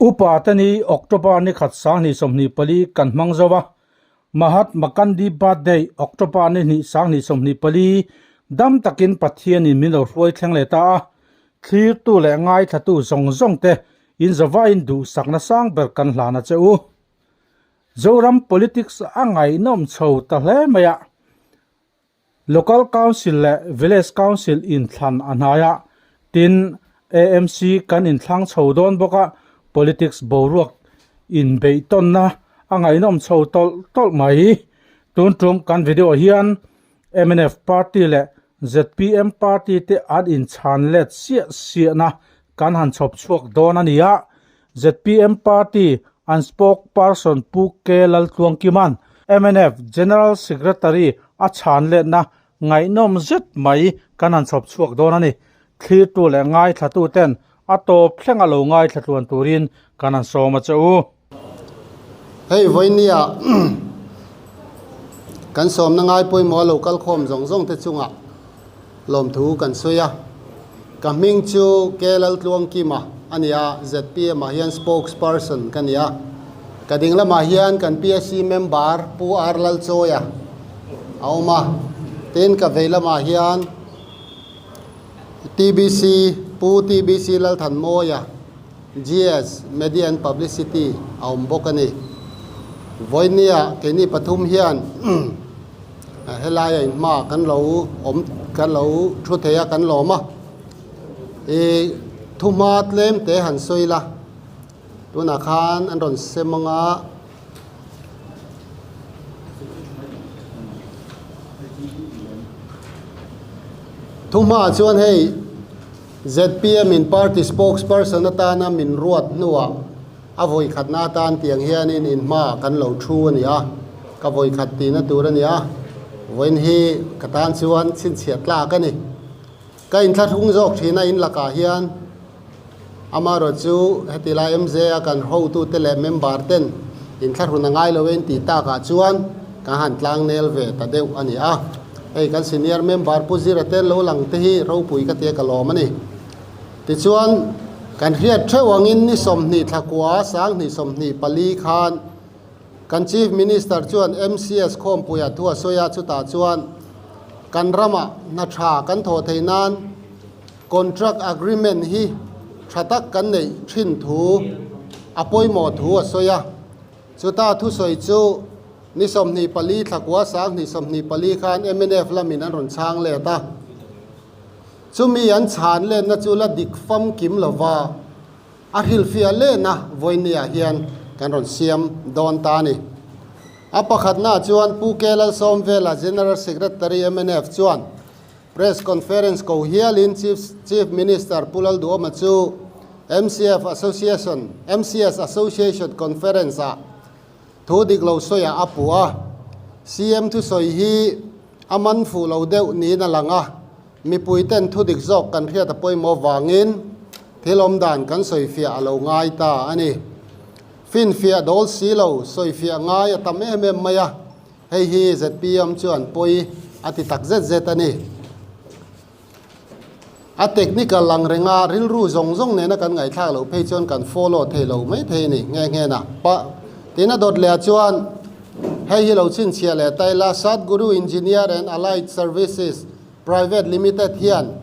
Upa te ni October ni khat 2024 kan hmang zo a, Mahatma Gandhi birthday October ni hnih 2024 dam takin Pathianin min lo hruai thleng leh ta a, thlirtu leh ngaithlatu zawng zawng te in zavaiin duhsakna sang ber kan hlan a che u. Zoram politics a ngaihnawm chho ta hle mai a. Local Council leh Village Council inthlan a hnai a, tin AMC kan inthlang chho dawn bawk a, politics boruak inbeihtawnna a ngaihnawm chho tawlh tawlh mai. Tun tum kan video hian mnf party leh zpm party te an inchhan let siah siahna kan han chhawp chhuak dawn a ni a, zpm party an spokesperson Pu K Laltluangkima'n mnf General Secretary a chhan letna ngaihnawm zet mai kan han chhawp chhuak dawn a ni. Thlirtu leh ngaithlatu ten a tawp thleng a lo ngaithla tluan turin kan han sawm a che u. Hei vawinia kan sawmna ngai pawimawh a lo kal khawm zawng zawng te chungah lawmthu kan sawi a. Ka hming chu K Laltluangkima a ni a, zpm ah hian spokesperson ka ni a. Ka ding lamah hian kan PSC member Pu R Lalchawia a awm a, tin ka vei lamah hian TBC Pu TBC Lalthanmawia, GS, Media and Publicity a awm bawk a ni. Vawinia keini pathum hian helaia inhma kan lo awm kan lo thu thei a kan lawm a. I thuhma tlem te han sawi la, tunah khan an rawn sem ang a. Thuhma chuan hei. Zpm in party spokesperson atana min ruat hnuah a vawi khatna atan tiang hianin in hmaah kan lo thu a ni a, ka vawi khat tihna tur a ni a, vawiin hi ka tan chuan chhinchhiah tlak a ni. Ka inthlahrung zawk thin a in lakah hian amaherawh chu heti lai MZ a kan hotute leh member ten inthlahrun a ngai lo e in tih takah chuan kan han tlangnel ve ta deuh a ni a. Hei kan senior member Pu Zira te lo lang te hi ropui ka tia ka lawm a ni. Tichuan, kan hriat theuh angin ni 20 thla kua 2024 khan kan Chief Minister chuan MCS khawmpuiah thu a sawi a, chutah chuan kan ramah hna tha kan thawh theih nan contract agreement hi tha tak kan neih thin thu a pawimawh thu a sawi a. Chuta thusawi chu Ni 24 thla kua 2024 khan mnf lamin an rawn chhang let a, chumi an chhan letna chu la dik famkim lova a hrilhfiah lehna vawinia hian kan rawn siam dawn ta a ni. A pakhatnaah chuan Pu K Lalsawmvela, General Secretary mnf chuan Press Conference ko hialin Chief Minister Pu Lalduhoma chu MCF Association, MCS Association Conference-ah Thu dik lo sawiah a puh a, CM thusawi hi a man fuh lo deuh niin a lang a, mipui ten thu dik zawk kan hriat a pawimawh vangin thil awmdan kan sawifiah a lo ngai ta a ni. Finfiah dawl si lo sawifiah ngai a tam em em mai a, hei hi zpm chuan pawi a ti tak zet zet a ni. A technical lang renga rilru zawng zawng nena kan ngaihthlak loh phei chuan kan follow thei lo mai thei a ni nghe nghe na. Pa tina dawt leh ah chuan hei hi lo chhinchhiah leh ta ila Sadguru Engineer and Allied Services Private Limited hian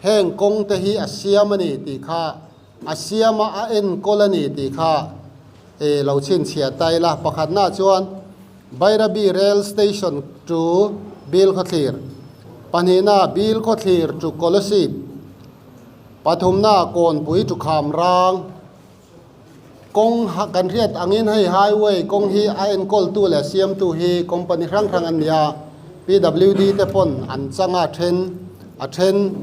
heng kawng te hi a siam a ni tih kha a siam a a enkawl a ni tih kha e lo chhinchhiah ta ila. Pakhatnaah chuan Bairabi Rail Station to Bilkhawthlir, pahnihna Bilkhawthlir to Kolasib, pathumna Kawnpui to Khamrang. Kawng kan hriat angin hei highway kawng hi a enkawltu leh siamtu hi company hrang hrang an ni a, PWD te pawn an chang a then a then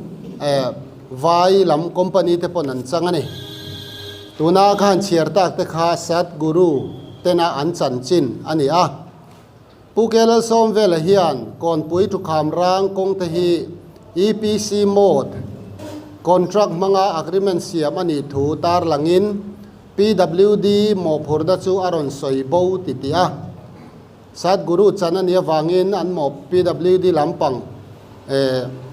vai lam company te pawn an chang a ni. Tuna khan chhiar tak te kha Sadhguru tena an chanchin a ni a. Pu Kelalsawmvela hian Kawnpui Thukham rang kawng te hi EPC mode contract hmanga agreement siam a nih thu tarlangin PWD mawhphurhna chu a rawn sawi bo ti tih a. Sadhguru chan a nih avangin an mawh PWD lampang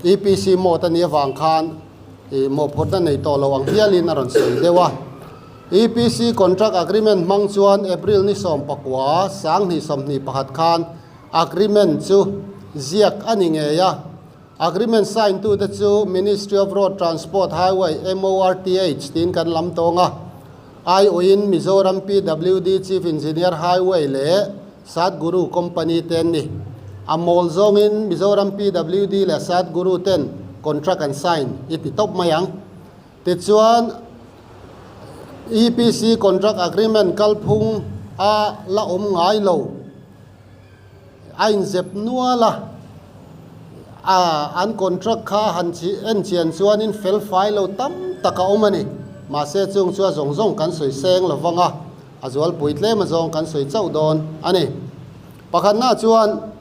EPC mode a nih avang khan mawhphurhna nei tawh lo ang hialin a rawn sawi deuh a. EPC contract agreement hmang chuan April ni 19, 2021 khan agreement chu ziak a ni ngei a. Agreement sign tute chu Ministry of Road Transport Highway, MORTH, tiin kan lam tawng a. Aiawhin Mizoram PWD Chief Engineer Highway leh Satguru Company te an ni. A mawl zawngin Mizoram PWD leh Satguru ten contract an sign i ti tawp mai ang. Tichuan, EPC contract agreement kalphung a la awm ngai lo. A inzep nual a, a an contract kha han en chian chuanin fel fai lo tam tak a awm a ni. Mahse chung chu a zawng zawng kan sawi seng lo vang a, a zualpui tlem a zawng kan sawi chauh dawn a ni. Pakhatna chuan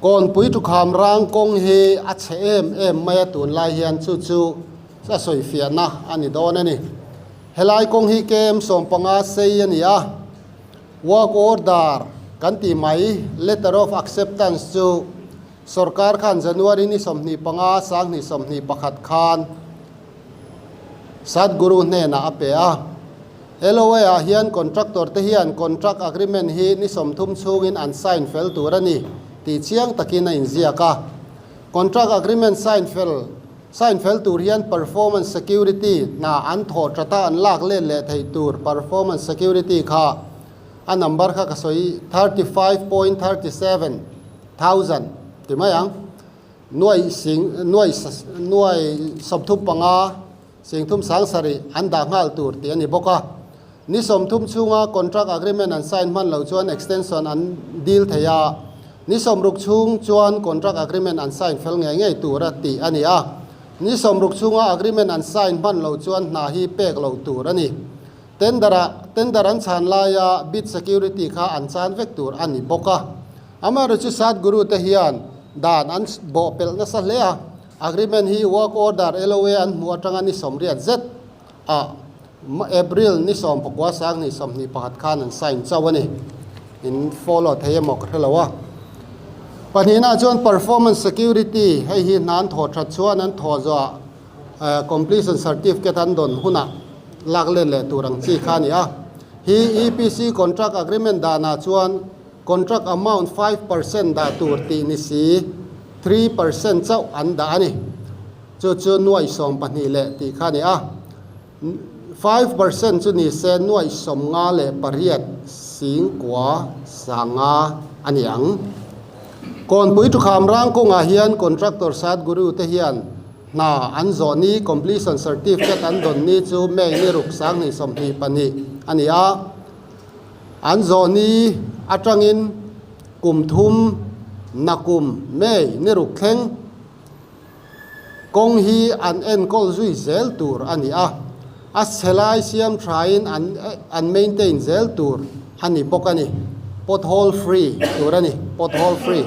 Kawnpui Thukham rang kawng hi a chhe em em mai a tunlai hian chu chu a sawi fiahna a ni dawn a ni. Helai kawng hi KM 15 sei a ni a. Work order kan tih mai, letter of acceptance chu sorkar khan January ni 25, 2021 khan Sadhguru hnenah a pe a. LOA ah hian contractor te hian contract agreement hi ni 30 chhungin an sign fel tur a ni tih chiang takin a inziak a. Contract agreement sign fel Sign fel tur hian performance security hna an thawh that a an lak let leh theih tur performance security kha a number kha ka sawi 35.37 thousand ti mai ang. Nuai sing nuai nuai 35 sing thum sang sarih an dah nghal tur tih a ni bawk a. Ni 30 chhunga contract agreement an sign hman loh chuan extension an deal thei a, ni 60 chhung chuan contract agreement an sign fel ngei ngei tur a tih a ni a. Ni 60 chhunga agreement an sign hman loh chuan hna hi pek loh tur a ni. Tender ah tender an chhan laia bid security kha an chan vek tur a ni bawk a. Amaherawhchu Sadhguru te hian dan an bawhpelh nasa hle a, agreement hi work order LOA an hmuh atanga ni 80 zet a April ni 19 2021 khan an sign chauh a ni. In follow thei emaw ka hre lo a. Pahnihna chuan performance security hei hi hna an thawh that chuan an thawh zawhah completion certificate an dawn hunah lak let leh tur ang chi kha a ni a. Hi EPC contract agreement danah chuan contract amount 5% dah tur tih ni si 3% chauh an dah a ni. Chu chu nuaih 12 leh tih kha a ni a. 5% chu ni se nuaih 58 sing kua sanga a ni ang. Kawnpui Thukham rang kawngah hian contractor Sadhguru te hian hna an zawh ni completion certificate an dawn ni chu May ni 6 2022 a ni a. An zawh ni atangin kum thum nakum May ni 6 thleng Kawng hi an enkawl zui zel tur a ni a, a chhe lai siam thain an an maintain zel tur a ni bawk a ni. Pothole free tur a ni, pothole free.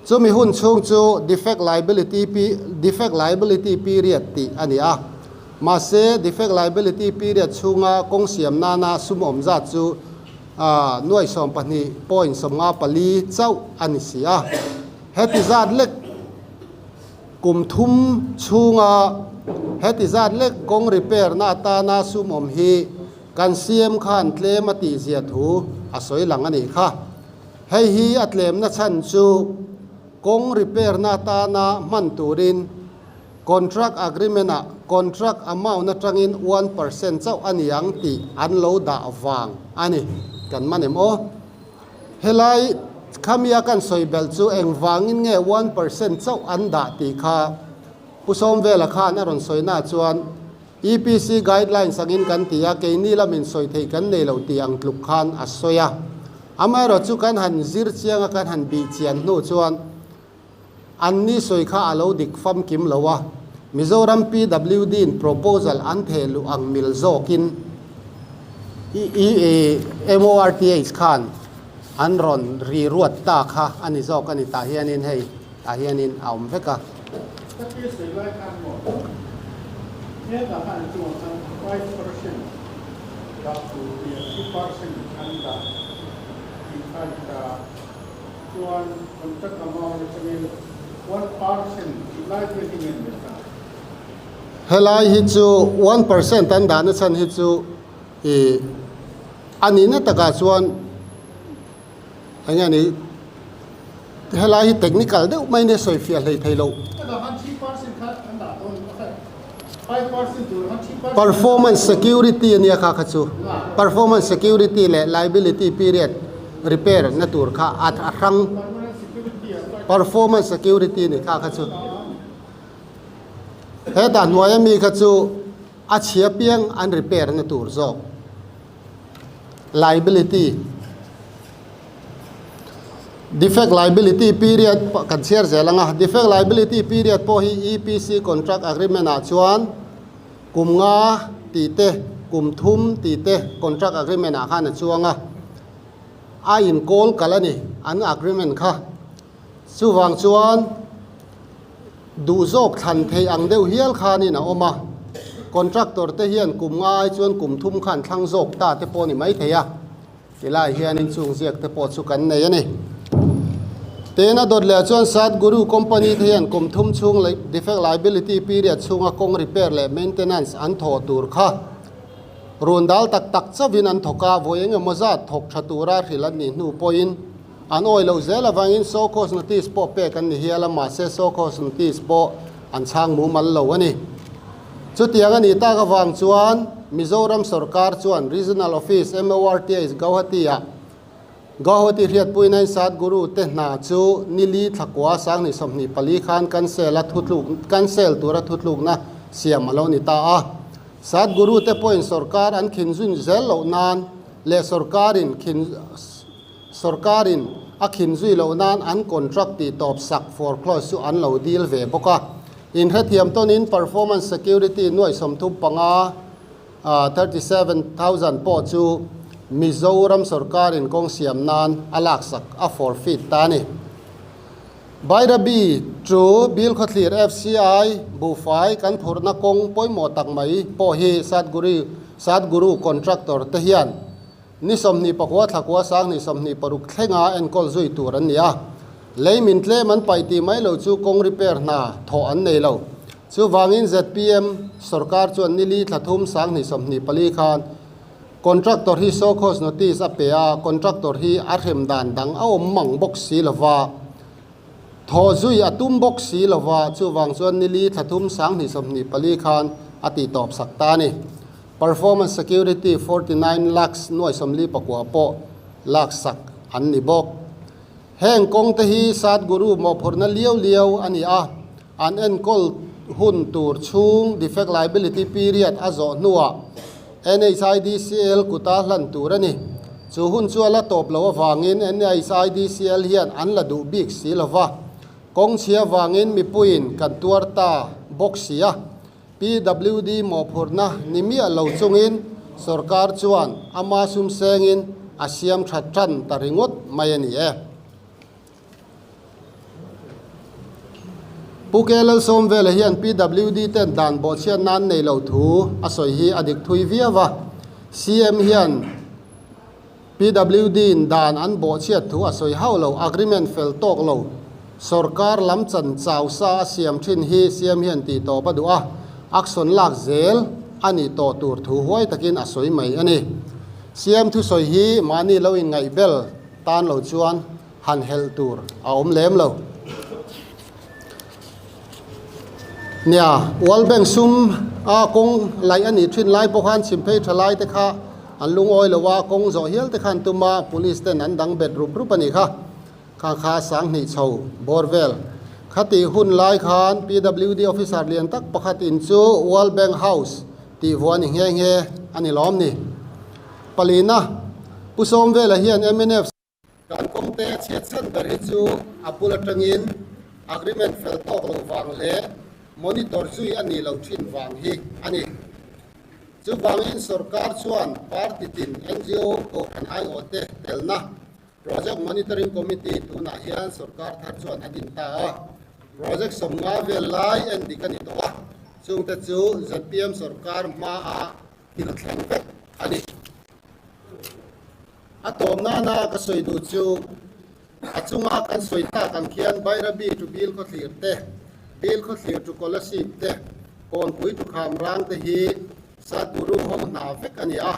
Chumi hun chhung chu defect liability defect liability period tih a ni a. Mahse, defect liability period chhunga kawng siam nana sum awm zat chu nuai 12.54 chauh a ni si a. Heti zat lek kum thum chhunga heti zat lek kawng repair na atana sum awm hi kan CM khan tlem a tih zia thu a sawi lang a nih kha. Hei hi a tlemna chhan chu kawng repair na atana hman turin contract agreement ah contract amount atangin 1% chauh a ni ang tih an lo dah vang a ni. Kan man em aw? Helai khamia kan sawi belh chu engvangin nge 1% chauh an dah tih kha Pu Sawmvela khan a rawn sawi na chuan EPC guidelines angin kan ti a, keini lamin sawi theih kan nei lo tih ang tluk khan a sawi a. Amaherawh chu kan han zir chiang a, kan han bih chian hnu chuan anni sawi kha a lo dik famkim lo a, Mizoram PWD in proposal an theh luh ang mil zawkin MORTH khan an rawn ri ruat ta kha a ni zawk a ni. Tah hianin hei tah hianin a awm vek a. Ka thil sawi lai khan maw hetah khan an chungah khan 5% dah tur tih a 3% an dah tih kha a ni ta. Chuan contract amount atangin 1% tih lai te hi ngen leh ta. Helai hi chu 1% an dahna chhan hi chu ih a nihna takah chuan eng nge ni helai hi technical deuh mai nia sawi fiah hlei thei loh. Performance security a nia kha kha chu performance security leh liability period repair na tur kha a hrang performance security a ni kha kha chu. Hetah hnuaia mi kha chu a chhia piang an repair na tur zawk. Liability Defect liability period kan chhiar zel ang a, defect liability period pawh hi EPC contract agreement ah chuan kum nga tih te, kum thum tih te contract agreement ah khan a chuang a, a inkawl kalh a ni an agreement kha. Chuvang chuan duh zawk thlan theih ang deuh hial khanin a awm a, contractor te hian kum nga ai chuan kum thum khan thlang zawk ta te pawh a ni maithei a, tilai hianin chung ziak te pawh chu kan nei a ni. Tena dawt leh chuan Sadhguru company te hian kum thum chhung defect liability period chhunga kawng repair leh maintenance an thawh tur kha run dal tak tak chauhin an thawk a, vawi engemaw zat thawk tha tura hrilh an nih hnu pawhin An awih loh zel avangin show cause notice pawh pek an ni hial a, mahse show cause notice pawh an chhang mumal lo a ni. Chutiang a nih tak avang chuan Mizoram sorkar chuan Regional Office, MORTH, Gauhati-ah Gauhati hriatpuinain Sadhguru te hna chu nili thlakua 2024 khan cancel a thutluk cancel tura thutlukna siam a lo ni ta a. Sadhguru te pawhin sorkar an khin zun zel loh nan leh sorkarin khin Sorkarin a khin zui loh nan an contract tih tawp sak foreclose chu an lo deal ve bawk a. Inhrethiam tawnin performance security nuaih 35, 37,000, pawh chu Mizoram sorkarin kawng siam nan a laksak a forfeit ta a ni. Bairabi chu Bilkhawthlir FCI buhfai kan phurhna kawng pawimawh tak mai pawh hi Sadguru contractor te hian Ni 24 thlakua 2026 thlenga enkawl zui tur an ni a, lei min tlem an paih tih mai lo chu kawng repair hna thawh an nei lo. Chuvangin zpm sorkar chuan nili thla thum 2024 khan contractor hi show cause notice a pe a, contractor hi a hrem dan dang a awm mang bawk si lova, thawh zui a tum bawk si lova, chuvang chuan nili thla thum 2024 khan a tihtawp sak ta a ni. Performance Security 49 lakhs nuai 49 pawh laksak an ni bawk. Heng kawng te hi Sadhguru mawhphurhna liau liau a ni a, an enkawl hun tur chhung defect liability period a zawh hnuah NHIDCL kuta hlan tur a ni. Chu hun chu a la tawp lo avangin NHIDCL hian an la duh bik si lova, kawng chhia vangin mipuiin kan tuar ta bawk si a. PWD mawhphurhna ni miah lo chungin sorkar chuan ama sum sengin a siam tha tan ta ringawt mai a ni e. Pu KL Sawmvela hian PWD ten dan bawhchhiat nan nei lo thu a sawi hi a dik thui viau a, CM hian PWD in dan an bawhchhiat thu a sawi hauh lo, agreement fel tawk lo, sorkar lam chan chau sa a siam thin hi CM hian tih tawp a duh a, action lak zel a nih tawh tur thu huai takin a sawi mai a ni. CM thusawi hi mahni lo inngaih bel tan lo chuan han helh tur a awm lem lo. Nia, World Bank sum a kawng laih a nih thin lai pawh khan chhimphei tha lai te kha an lungawi lo a, kawng zawh hial te khan tum a, police ten an dang bet rup rup a nih kha. Kha kha 2000 chho bawr vel. Khatih hun lai khan PWD officer lian tak pakhat in chu World Bank House tih vuah a ni nghe nghe a ni lawm ni. Palina, Pu Sawmvela hian mnf. Kan kawngte a chhiat chhan ber hi chu a bul atangin agreement fel tawk loh vang leh monitor zui a nih loh thin vang hi a ni. Chuvangin sorkar chuan party tin ngo kohhran aiawhte telna Project Monitoring Committee tunah hian sorkar thar chuan a din ta a. Project 50 vel lai en dik a ni tawh a, chungte chu zpm sorkar hmaah thil thleng vek a ni. A tawm nana ka sawi duh chu a chunga kan sawi tak ang khian Bairabi to Bilkhawthlir te, Bilkhawthlir to Kolasib te, Kawnpui tukham rang te hi Sadguru ho hna vek a ni a,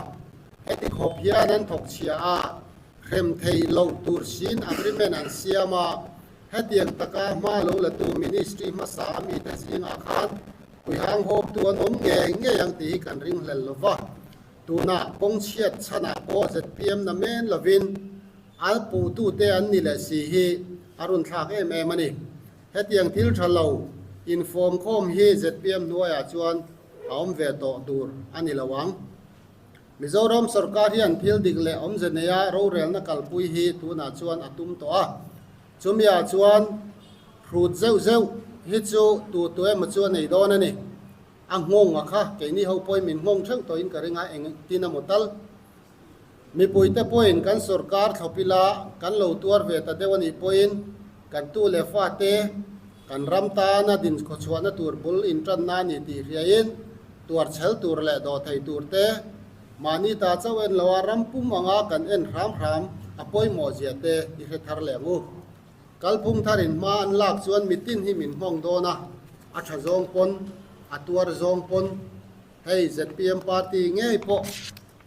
heti khawp hian an thawk chhia a, hrem thei loh tur siin agreement an siam a, hetiang taka hma lo latu ministry hmasa a mite zingah khan puihang hawptu an awm ngei ngei ang tih hi kan ringhlel lo va. Tunah kawng chhiat chhanah pawh zpm na men lovin a puhtute an ni leh si hi a runthlak em em a ni. Hetiang thil tha lo infawmkhawm hi zpm hnuaiah chuan a awm ve tawh tur a ni lo ang. Mizoram sorkar hian thil dik leh awmze neia rorelna kalpui hi tunah chuan a tum tawh a. Chumiah chuan hrut zeuh zeuh hi chu tu tu emaw chu a nei dawn a ni. A nghawng a kha keini ho pawhin min nghawng theuh tawhin ka ring a, engtin emaw tal. Mipuite pawhin kan sorkar thlawp ila kan lo tuar ve ta deuh a nih pawhin kan tu leh fate kan ram tana dinkhawchhuahna tur bul intanna a ni tih hriain tuar chhel tur leh dawh thei tur te mahni ta chauh en loa ram pum anga kan en hram hram a pawimawh zia te i hre thar leh ang u. Kalphung tharin hma an lak chuan mitin hi min nghawng dawn a, a tha zawng pawn, a tuar zawng pawn hei zpm party ngei pawh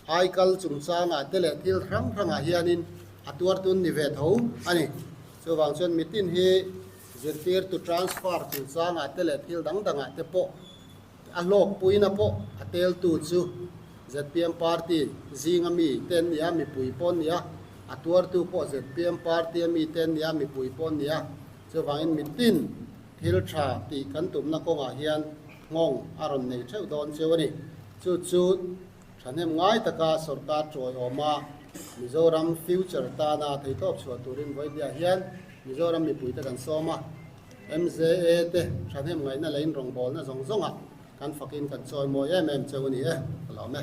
Aikal chungchangah te leh thil hrang hrangah hianin a tuartun ni ve tho a ni. Chuvang chuan mitin hi zirtirtu transfer chungchangah te leh thil dang dangah te pawh a hlawkpuina pawh a teltu chu zpm party zinga mi te an ni a, mipui pawh an ni a, a tuartu pawh zpm party a mi te an ni a, mipui pawh an ni a. Chuvangin mitin thil tha tih kan tumna kawngah hian nghawng a rawn nei theuh dawn cheu a ni. Chu chu Thahnem ngai taka sorkar tawiawma Mizoram future tana theihtawp chhuah turin vawidiah hian Mizoram mipuite kan sawm a, MZA te thahnem ngaihna leh inrawngbawlna zawng zawngah kan fakin kan chawimawi em em cheu a ni e, ka lawm e.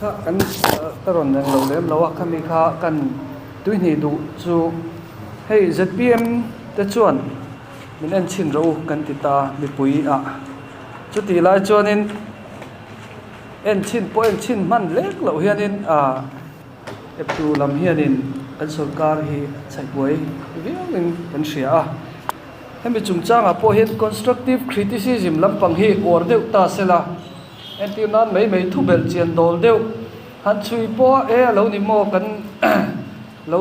Kha kan ka rawn reng lo lem lo a, khami kha kan tuihnih duh chu hei zpm te chuan min en chhin rawh u kan ti ta mipui ah chutih lai chuanin en chhin pawh en chhin hman lek loh hianin ah eptu lam hianin kan sawrkar hi chhaihbuai viauin kan hria a. Hemi chungchangah pawh hian constructive criticism lampang hi uar deuh ta se la, entir nan mai mai thu belh chian dawl deuh han chhui pawh e a lo ni maw kan lo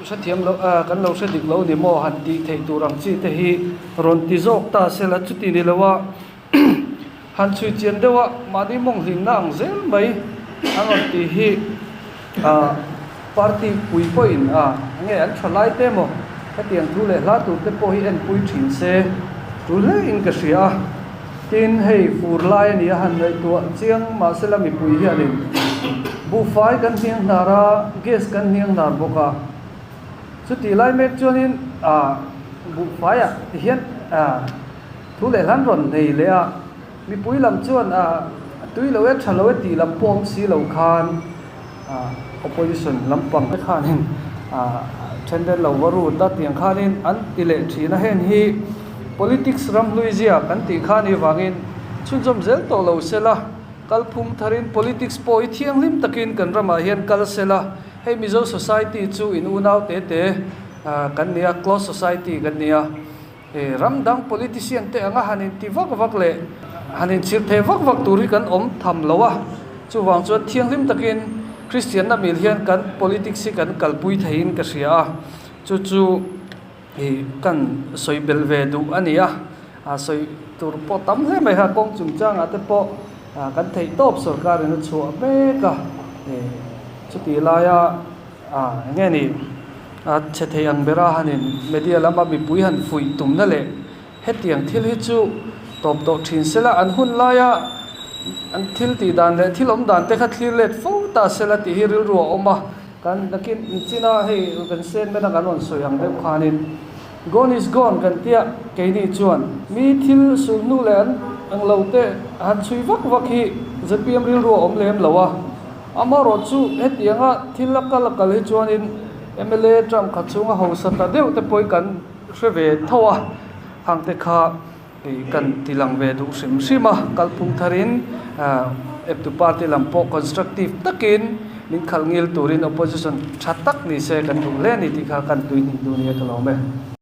hrethiam lo kan lo hre dik lo ni maw han tih theih tur ang chi te hi rawn ti zawk ta se la chuti ni lo a han chhui chian deuh a mahni mawng hlimna ang zel mai an rawn tih hi Party pui pawhin a nge an tha lai te maw hetiang thu leh hla tur te pawh hi enpui thin se tul hle in ka hria a. Tin, hei fur lai a ni a han ngaihtuah chiang mahsela mipui hianin buhfai kan hniang hnar a, gas kan hniang hnar bawk a. Chutih lai mek chuanin buhfaiah ti hian thu leh hlan rawn nei leh a, mipui lam chuan tui lo e tha lo e tih lam pawh awm si lo khan, Opposition lampang te khanin then vel lo va rut a tiang khanin an ti leh thin a, heng hi politics ram hlui zia kan tih kha anih vangin chhunzawm zel tawh lo sela, kalphung tharin politics pawh hi thianghlim takin kan ramah hian kal sela, hei Mizo society chu in unau te te kan ni a, close society kan ni a. He ram dang politician te anga han inti vak vak leh han inchhir thei vak vak tur hi kan awm tham lo a, chuvang chuan thianghlim takin Kristianna mil hian kan politics hi kan kalpui theiin ka hria a, chu chu ih kan sawi belh ve duh a ni a, a sawi tur pawh tam hle mai kha kawng chungchangah te pawh kan theih tawp sorkarin a chhuah mek a, chutih laia eng nge ni. A chhe thei ang bera hanin media lama mipui han fuih tumna leh hetiang thil hi chu tawp tawh thin sela an hun laia an thil tih dan leh thil awm dan te kha thlir let fo ta sela tih hi rilru a awm a, kan nakin china hei kan statement a kan rawn sawi ang deuh khanin gone is gone kan tia keini chuan mi thil sulhnu leh an ang lo te han chhui vak vak hi zpm rilru a awm lem lo a. Amaherawhchu hetianga thil a kal a kal hi chuanin mla term khat chhunga hausa ta deuh te pawhin kan hre ve tho a, hang te kha ih kan ti lang ve duh hrim hrim a, kalphung tharin eptu party lam pawh constructive takin min khalh ngil turin opposition tha tak ni se kan duh hle a ni tih kha kan tui hnih duh nia ka lawm e.